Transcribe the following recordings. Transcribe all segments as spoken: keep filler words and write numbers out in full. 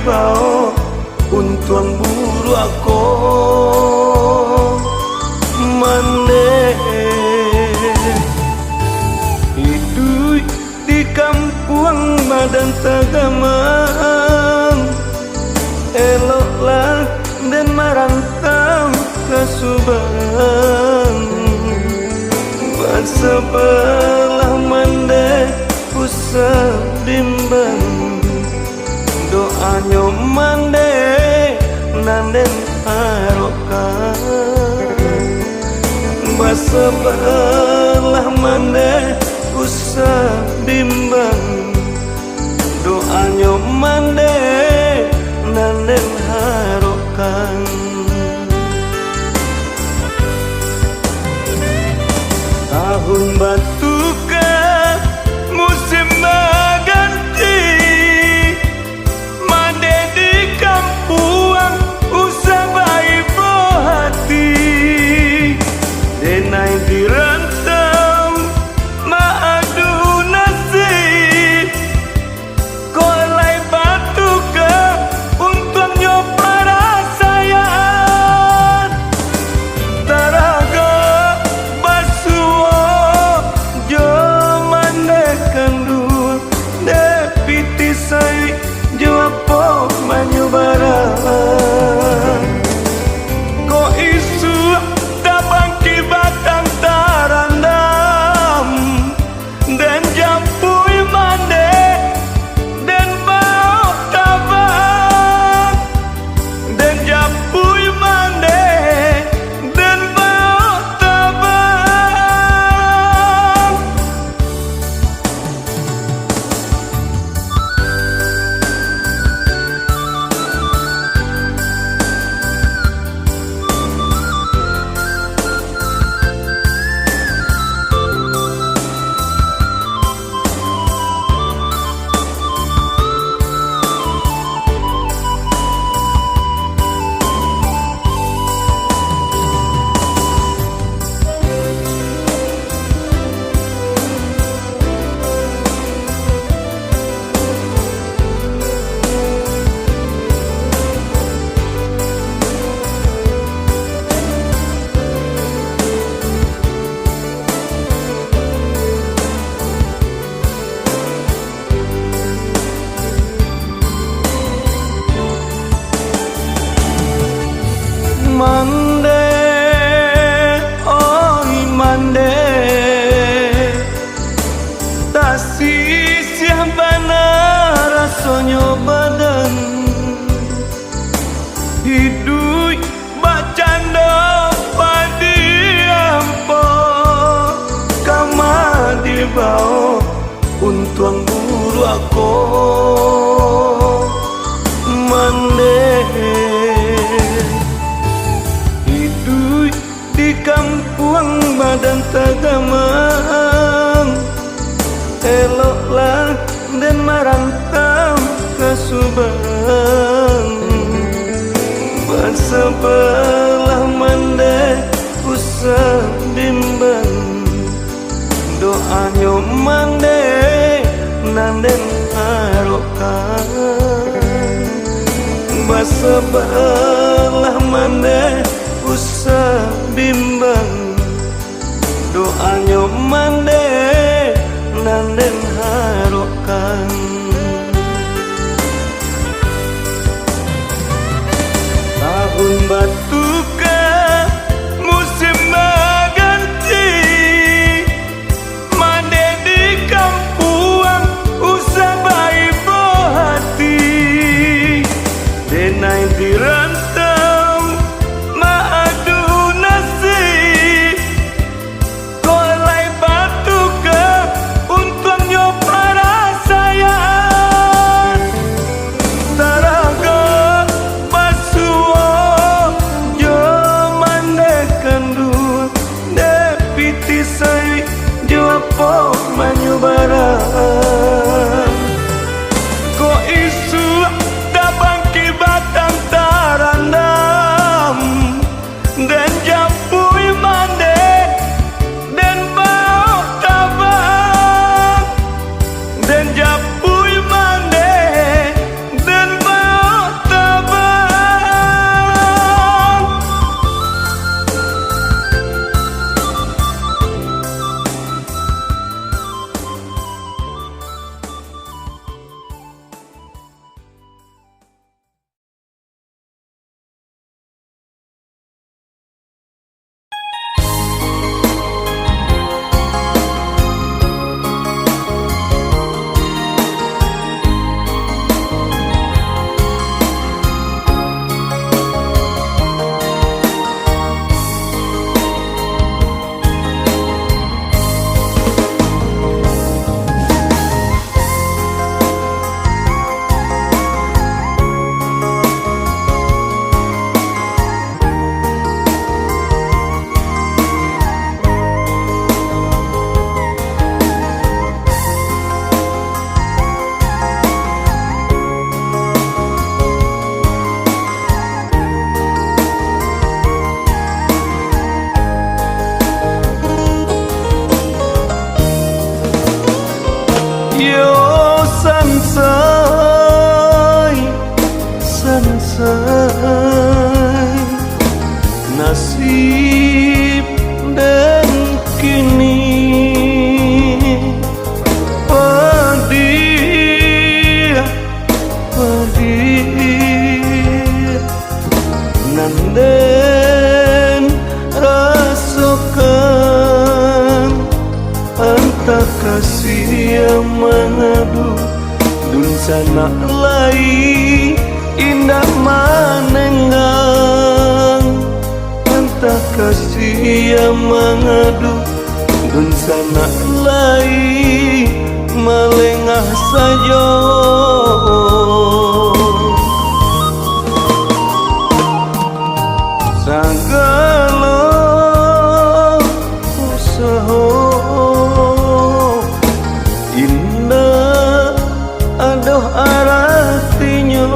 bao untuang buruak ko, mandeh. Iduik di kampuang badan tagamang, eloklah den marantau ka Subang. Basabalah mandeh usah bimbang, doanyo mandeh nan den harokkan. Basabalah mandeh usah bimbang, doanyo mandeh nan den harokkan. Tahun batuka, musim baganti, mandeh di kampuang usah baibo hati. Denai di rantau maadu nasib, kok lai batuka untuangnyo parasaian. Taragak basuo jo mandeh kanduang, dek pitih saik jo apo manyubarang. Kok isuak tabangkik batang tarandam, den japuik mandeh, den baok tabang. Den japuik mandeh, den baok tabang. Mandeh, oi mandeh, tasisiah bana rasonyo badan. Iduik bakcando padi ampo, ka ma dibao untuang buruak ko, mandeh. Iduik di kampuang badan tagamang, eloklah den marantau ka Subang. Basabalah mandeh usah bimbang, doanyo mandeh nan den harokkan. Basabalah mandeh usah bimbang, doanyo mandeh nan den harokkan. Tahun batuka, musim baganti, mandeh di kampuang usah baibo hati. Denai di rantau maadu nasib, kok lai batuka untuangnyo parasaian. Taragak basuo lai indak manenggang, antah kasiah mangadu, dunsanak lai malengah sajo. Sagalo usaho indak ado aratinyo,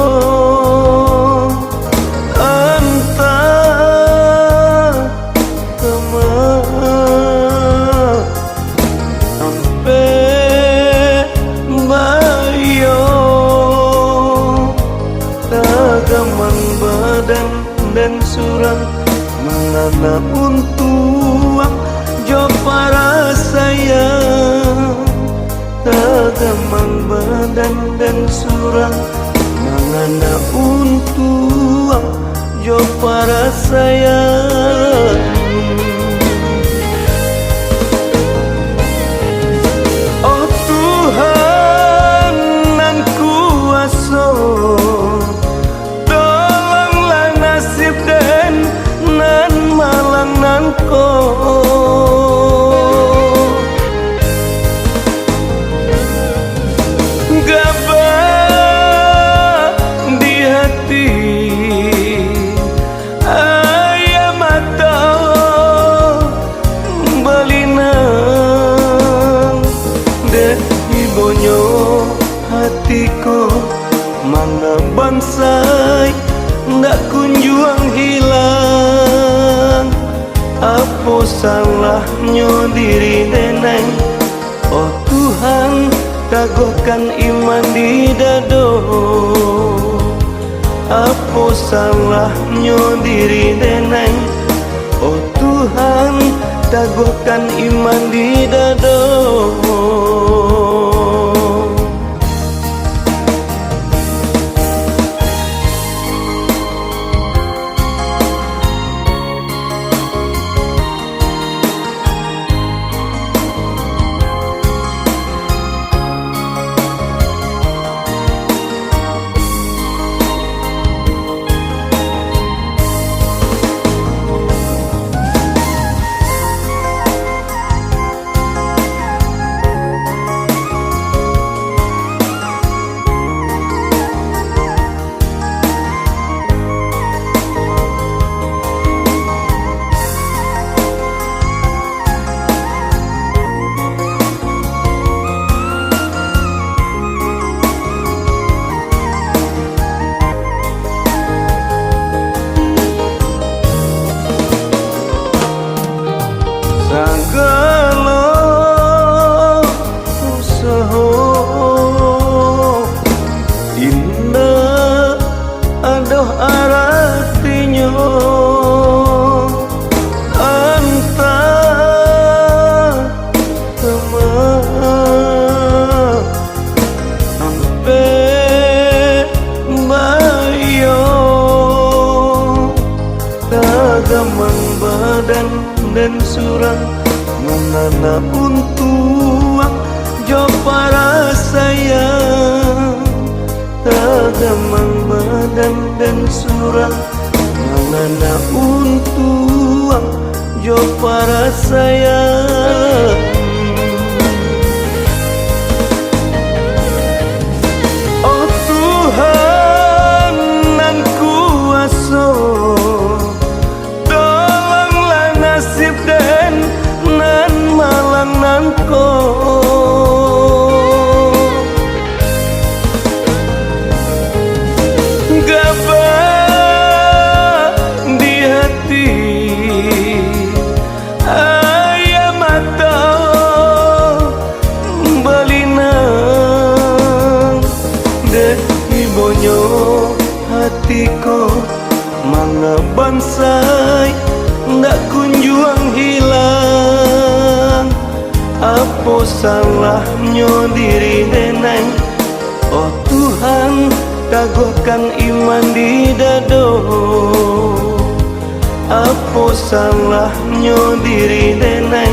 antah kama sampai baiyo, tagamang badan den surang, mangana untuang jo parasaian, tagamang badan den surang, mangana untuang jo parasaian. Oh Tuhan nan kuaso, tolonglah nasib den nan malang nangko. Gabah di hati, aia mato balinang, dek ibonyo hati ko manga bansai, ndak kunjuang hilang. Apo salahnyo diri den ai? Oh Tuhan, taguahkan iman di dado. Apo salahnyo diri den ai? Oh Tuhan, taguahkan iman di dado. Sagalo usaho indak ado aratinyo, antah kama sampe baiyo, tagamang badan den surang, mangana untuang jo parasaian, tagamang badan den surang, mangana untuang jo parasaian. Oh Tuhan nan kuaso, tolonglah nasib den nan malang nangko. Gabah di hati, aia mato balinang, dek ibonyo hati ko manga bansai, ndak kunjuang hilang. Apo salahnyo diri den ai? Oh Tuhan, taguahkan iman di dado. Apo salahnyo diri den ai?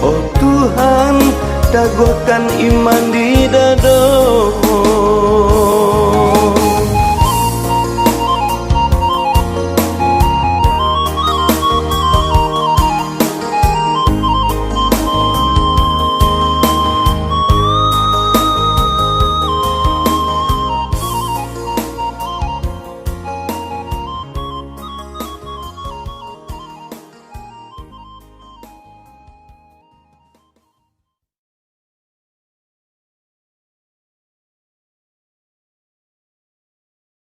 Oh Tuhan, taguahkan iman di dado.